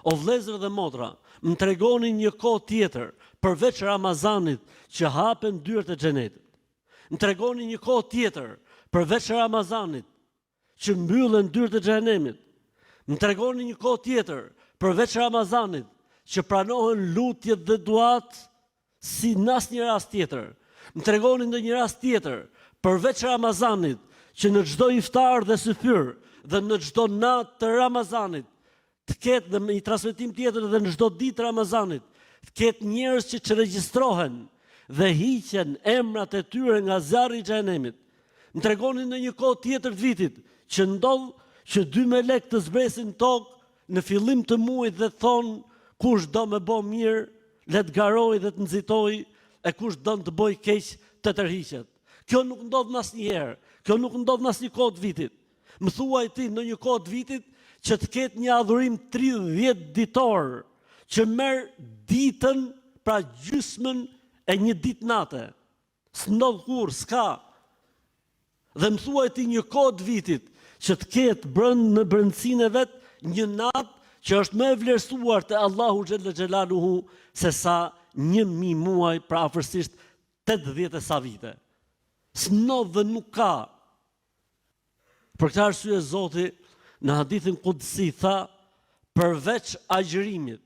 O vëllezër dhe motra, më tregoni një kohë tjetër përveç Ramazanit që hapen dyert e xhenetit. Më tregoni një kohë tjetër përveç Ramazanit që mbyllen dyert e xhehenemit. Më tregoni një kohë tjetër përveç Ramazanit që pranohen lutjet dhe duat si në asnjë rast tjetër. Më tregoni ndonjë rast tjetër përveç Ramazanit që në çdo iftar dhe syfyr dhe në çdo natë të Ramazanit të ketë dhe një transmetim tjetër dhe në çdo ditë të Ramazanit të ketë njerëz që çregjistrohen dhe hiqen emrat e tyre nga zjarri i xhehenemit. Më tregoni ndonjë kohë tjetër të vitit që ndodh që dy melek të zbresin në tokë në fillim të muajit dhe të thonë kush do me bo mirë le të garojë dhe të nxitojë e kush don të bëjë keq të tërhiqet. Kjo nuk ndodh në asnjëherë, kjo nuk ndodh në asnjë kohë të vitit. Më thuaj ti ndonjë kohë të vitit që të ketë një adhurim 30 ditor që merr ditën, pra gjysmën e një ditë nate. S'ndodh kurrë, s'ka. Dhe më thuaj ti një kohë të vitit që të ketë brend në brendësinë e vet një natë që është më e vlerësuar te Allahu xhelle xhelaluhu se sa 1000 muaj, pra afërsisht 80 e sa vite. S'ndodh dhe nuk ka. Për këtë arsye Zoti në hadithin kudsi tha përveç agjërimit,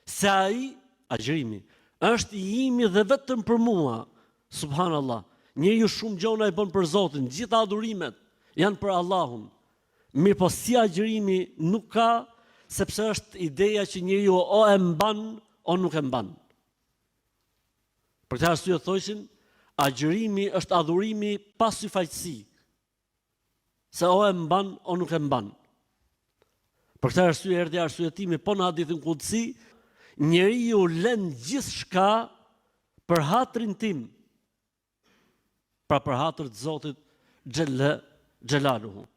se ai, agjërimi, është i imi dhe vetëm për mua. Subhanallah. Njeriu shumë gjona i bën për Zotin, gjitha adhurimet janë për Allahun. Mirëpo si agjërimi nuk ka, sepse është ideja që njeriu o e mban, o nuk e mban. Për këtë arsye thojshin, agjërimi është adhurimi pa syfaqësi. Se o e mban, o nuk e mban. Për këtë arsye erdhi arsyetimi po në hadithin kudsi, njeriu len gjithçka për hatrin tim. Pra për hatër të Zotit xhelle xhelaluhu.